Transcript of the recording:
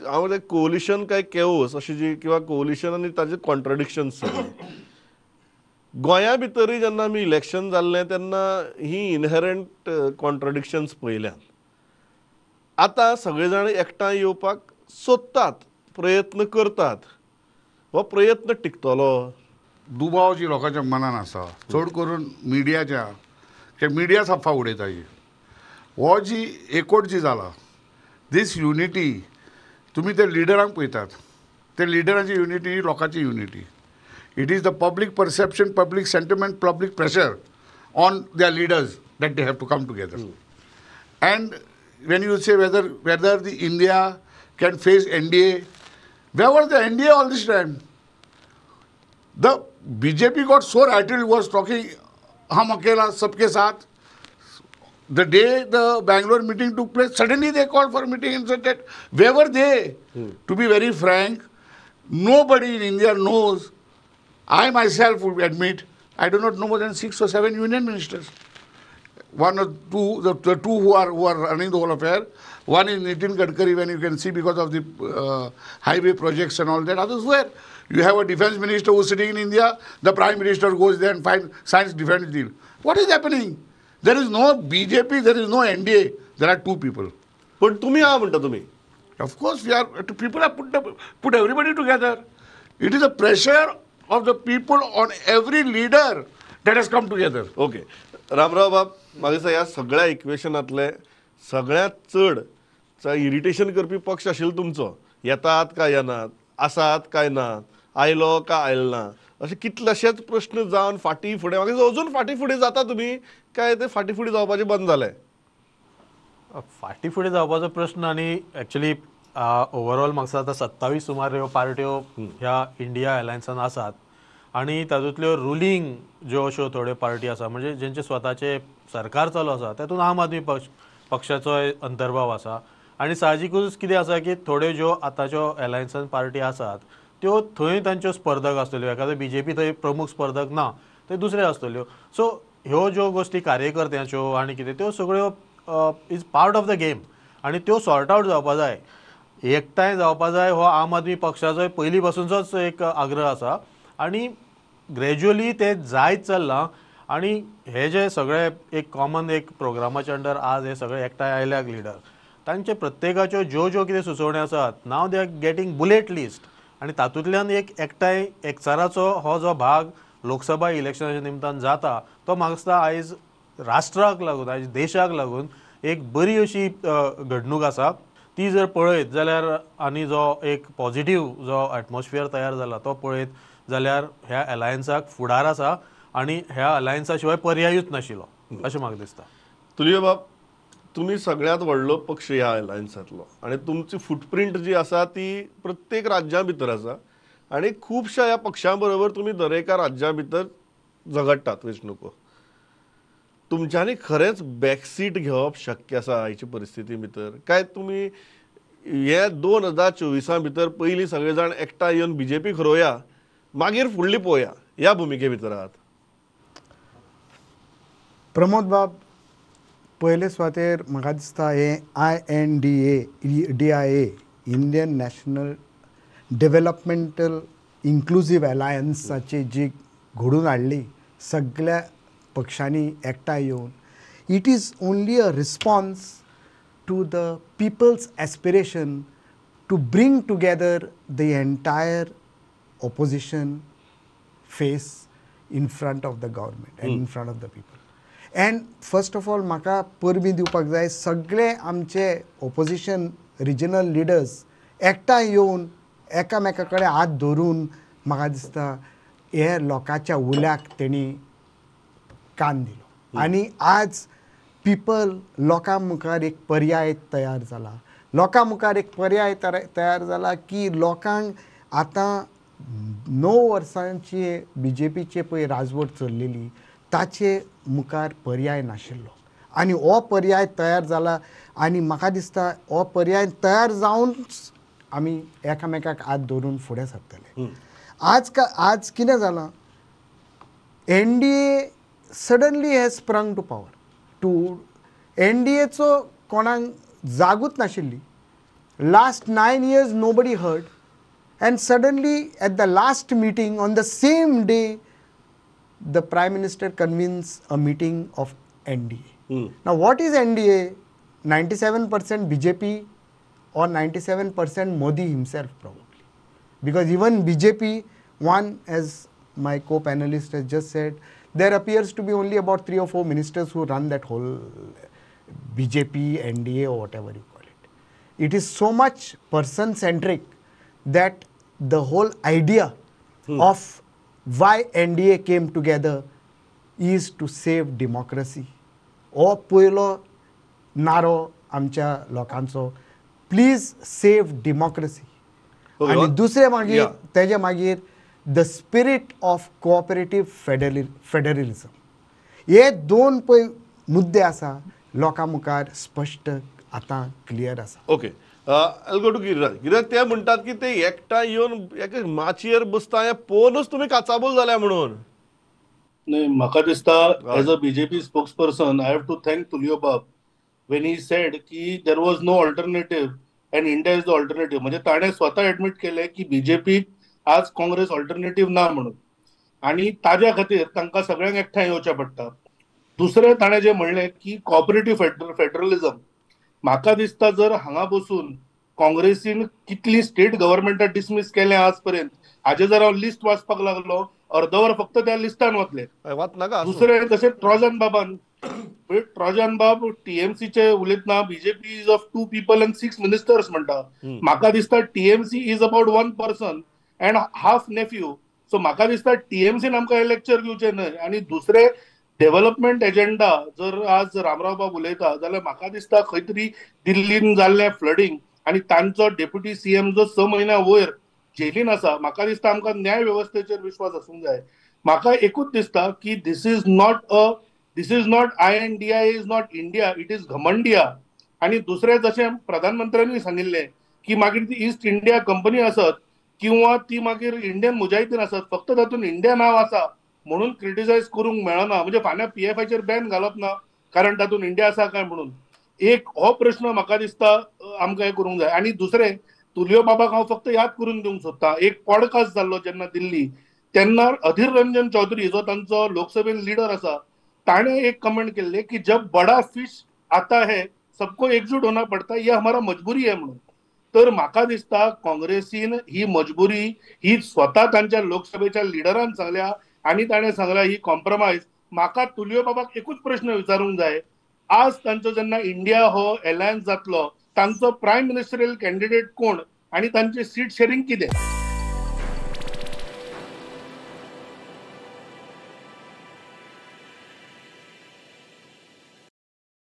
हांव कोलिशन काय केओस अशी जी किंवा कोलिशन आनी ताजे कॉन्ट्रडिक्शन्स गोंया भितरूय जेन्ना आमी इलेक्शन जाल्लें तेन्ना ही इनहेरंट कॉन्ट्रडिक्शन्स पळयल्यात. आतां सगळे जाण एकठांय येवपाक सोदतात, प्रयत्न करतात, हो प्रयत्न टिकतलो? दुबाव जी लोकांच्या मनान आसा, चड करून मिडियाच्या, ते मिडिया सफा उडयता. ही हो जी एकवट जी जाला, दीस युनिटी, तुमी ते लिडरांक पळयतात, ते लिडरांची युनिटी ही लोकांची unity. It is the public perception, public sentiment, public pressure on their leaders that they have to come together. And when you say whether the India can face NDA, where was the NDA all this time? The BJP got so rattled, was talking, हम अकेला सबके साथ. The day the Bangalore meeting took place, suddenly they called for a meeting and said that, where were they? To be very frank, nobody in India knows. I myself would admit, I do not know more than 6 or 7 union ministers. One or two, the two who are running the whole affair. One is Nitin Gadkari, when you can see because of the highway projects and all that. Others where? You have a defense minister who is sitting in India, the prime minister goes there and signs defense deal. What is happening? There is no BJP, there is no NDA. There are two people. But tumi ha म्हणता tumi. Of course, we are. People have put everybody together. It is a pressure of the people on every leader that has come together. Okay. Ramrao बाब, म्हाका दिसता ह्या सगळ्या इक्वेशनांतले सगळ्यांत चड irritation करपी पक्ष आशिल्लो तुमचो. येतात काय येनात, आसात काय ना, आयलो काय आयलो ना, अशे कितलेशेच प्रश्न जावन फाटीं फुडें, म्हाका दिसता अजून फाटीं फुडें जाता तुमी काय ते फाटीं फुडें जावपाचें बंद जालें? फाटीं फुडें जावपाचो प्रश्न आनी एक्चुली ओवरऑल म्हाका आतां 27 सुमार ह्यो पार्ट्यो ह्या इंडिया अलायन्सान आसात आनी तातूंतल्यो रुलींग ज्यो अश्यो थोड्यो पार्टी आसा, म्हणजे जेंचे स्वताचे सरकार चालू आसा, तातूंत आम आदमी पक्षाचोय अंतर्भाव आसा. आनी साहजिकूच कितें आसा की थोड्यो ज्यो आतांच्यो अलायन्सान पार्टी आसात त्यो थंय तांच्यो स्पर्धक आसतल्यो, एखादो बीजेपी थंय प्रमुख स्पर्धक ना, थंय दुसऱ्यो आसतल्यो. सो ह्यो ज्यो गोश्टी कार्यकर्त्यांच्यो आनी कितें त्यो सगळ्यो is part of the game आनी त्यो सॉर्ट आवट जावपा जाय, एकठांय जावपा जाय. हो आम आदमी पक्षाचोय पयलीं पासूनचोच एक आग्रह आसा आनी ग्रेज्युअली ते जायत चल्लां. आनी हे जे सगळे एक कॉमन एक प्रोग्रामाच्या अंडर आज हे सगळे एकठांय आयल्याक लिडर, तांचे प्रत्येकाच्यो ज्यो ज्यो कितें सुचोवण्यो आसात, now they are getting bullet list आनी तातूंतल्यान एक एकठांय एकचाराचो हो जो भाग लोकसभा इलेक्शनाच्या निमतान जाता तो म्हाका दिसता आयज राष्ट्राक लागून, आयज देशाक लागून एक बरी अशी घडणूक आसा. ती जर पळयत जाल्यार आनी जो एक पॉझिटीव जो एटमॉस्फियर तयार जाला तो पळयत जाल्यार ह्या अलायन्साक फुडार आसा आनी ह्या अलायन्सा शिवाय पर्यायूच नाशिल्लो अशें म्हाका दिसता. तुलयो बाब, तुमी सगळ्यांत व्हडलो पक्ष ह्या अलायन्सांतलो आनी तुमची फुटप्रिंट जी आसा ती प्रत्येक राज्यां भितर आसा आनी खुबश्या ह्या पक्षां बरोबर तुमी दरेका राज्यां भितर झगडटात वेंचणुको. तुमच्यांनी खरेंच बॅकसीट घेवप शक्य आसा आयचे परिस्थिती भितर, काय तुमी हे 2024 भितर पयलीं सगळे जाण एकठांय येवन बीजेपी खरोवया मागीर फुडली पळोवया ह्या भुमिके भितर आहात? प्रमोद बाब, पयले सुवातेर म्हाका दिसता हें INDIA Indian national developmental inclusive अलायन्साची जी घडून हाडली सगळ्या पक्षांनी एकठांय येवन, it is only a response to the people's aspiration to bring together the entire opposition face in front of the government and in front of the people. And first of all म्हाका परबीं दिवपाक जाय सगळे आमचे opposition regional leaders एकठांय येवन एकामेका कडेन हात धरून म्हाका दिसता हे लोकांच्या उल्याक तेणी कान दिलो आनी आज पिपल लोकां मुखार एक पर्याय तयार जाला, लोकां मुखार एक पर्याय तयार जाला की लोकांक आतां 9 वर्सांची बीजेपीचे पळय राजवट चल्लेली ताचे मुखार पर्याय नाशिल्लो आनी हो पर्याय तयार जाला आनी म्हाका दिसता हो पर्याय तयार जावन आमी एकामेकाक हात धरून फुडें सरतले. आज कितें जालां, NDA suddenly has sprung to power. To एनडीएचो कोणाक जागूच नाशिल्ली Last 9 years nobody heard, and suddenly at the last meeting on the same day the Prime Minister convenes a meeting of NDA. Now what is NDA? 97% BJP or 97% Modi himself probably, because even BJP one, as my co-panelist has just said, there appears to be only about 3 or 4 ministers who run that whole BJP, NDA or whatever you call it. It is so much person-centric that the whole idea of why NDA came together is to save democracy. हो पयलो नारो आमच्या लोकांचो, please save democracy. आनी दुसरें मागीर तेजे मागीर the spirit of cooperative federalism. हे दोन पळय मुद्दे आसा लोकां मुखार स्पश्ट आतां क्लियर आसा. Okay, I'll go to Giriraj. Giriraj, ते म्हणटात की ते एकठांय येवन एका माचयेर बसता हें पळोवनच तुमी काचाबूल जाल्या म्हणून. न्हय, म्हाका दिसता as a BJP spokesperson I have to thank Tulio Bab when he said की there was no alternative and India is the alternative. म्हणजे ताणें स्वता एडमीट केलें की बीजेपीक आज काँग्रेस ऑल्टरनेटीव ना म्हणून, आनी ताज्या खातीर तांकां सगळ्यांक एकठांय येवचें पडटा. दुसरें ताणें जें म्हणलें की कॉपरेटीव फेडरलिझम, म्हाका दिसता जर हांगा बसून काँग्रेसीन कितली स्टेट गव्हर्मेंटां डिसमीस केलें आज पर्यंत हाजें जर हांव लिस्ट वाचपाक लागलो अर्दवर फक्त त्या लिस्टान वतले. दुसरें जशें ट्रॉजन बाबान, ट्रॉजन बाब टीएमसीचे उलयतना BJP is of 2 people and 6 ministers म्हणटा. म्हाका दिसता TMC is about 1 person and half nephew. So म्हाका दिसता टीएमसीन आमकां हे लेक्चर दिवचें न्हय. आनी दुसरें डेव्हलपमेंट एजेंडा जर आज रामराव बाब उलयता जाल्यार म्हाका दिसता खंय तरी दिल्लीन जाल्लें फ्लडींग आनी तांचो डेप्युटी सीएम जो 6 म्हयन्या वयर जेलीन आसा, म्हाका दिसता आमकां न्याय वेवस्थेचेर विश्वास आसूंक जाय. म्हाका एकूच दिसता की this is not INDIA is not India, it is घमंडिया. आनी दुसरें जशें प्रधानमंत्र्यांनी सांगिल्लें की मागीर ती ईस्ट इंडिया कंपनी आसत किंवा ती मागीर इंडियन मुजाहिदीन आसत, फक्त तातूंत इंडिया नांव आसा म्हणून क्रिटिसायज करूंक मेळना. म्हणजे फाल्यां पीएफआयचेर बॅन घालप ना कारण तातूंत इंडिया आसा काय म्हणून, एक हो प्रश्न म्हाका दिसता आमकां हें करूंक जाय. आनी दुसरें तुलियो बाबाक हांव फक्त याद करून दिवंक सोदता, एक पॉडकास्ट जाल्लो जेन्ना दिल्ली तेन्ना अधीर रंजन चौधरी जो तांचो लोकसभेन लिडर आसा ताणें एक कमेंट केल्ले की जब बडा फिश आता है सबको एकजूट होना पडता, ये हमारा मजबुरी है म्हणून. तर म्हाका दिसता काँग्रेसीन ही मजबुरी ही स्वता तांच्या लोकसभेच्या लिडरान सांगल्या आनी ताणें सांगल्या ही कॉम्प्रोमायज. म्हाका तुलियो बाबाक एकूच प्रश्न विचारूंक जाय, आज तांचो जेन्ना इंडिया हो एलायन्स जातलो तांचो प्रायम मिनिस्टरियल कॅन्डिडेट कोण आनी तांचे सीट शेअरिंग कितें?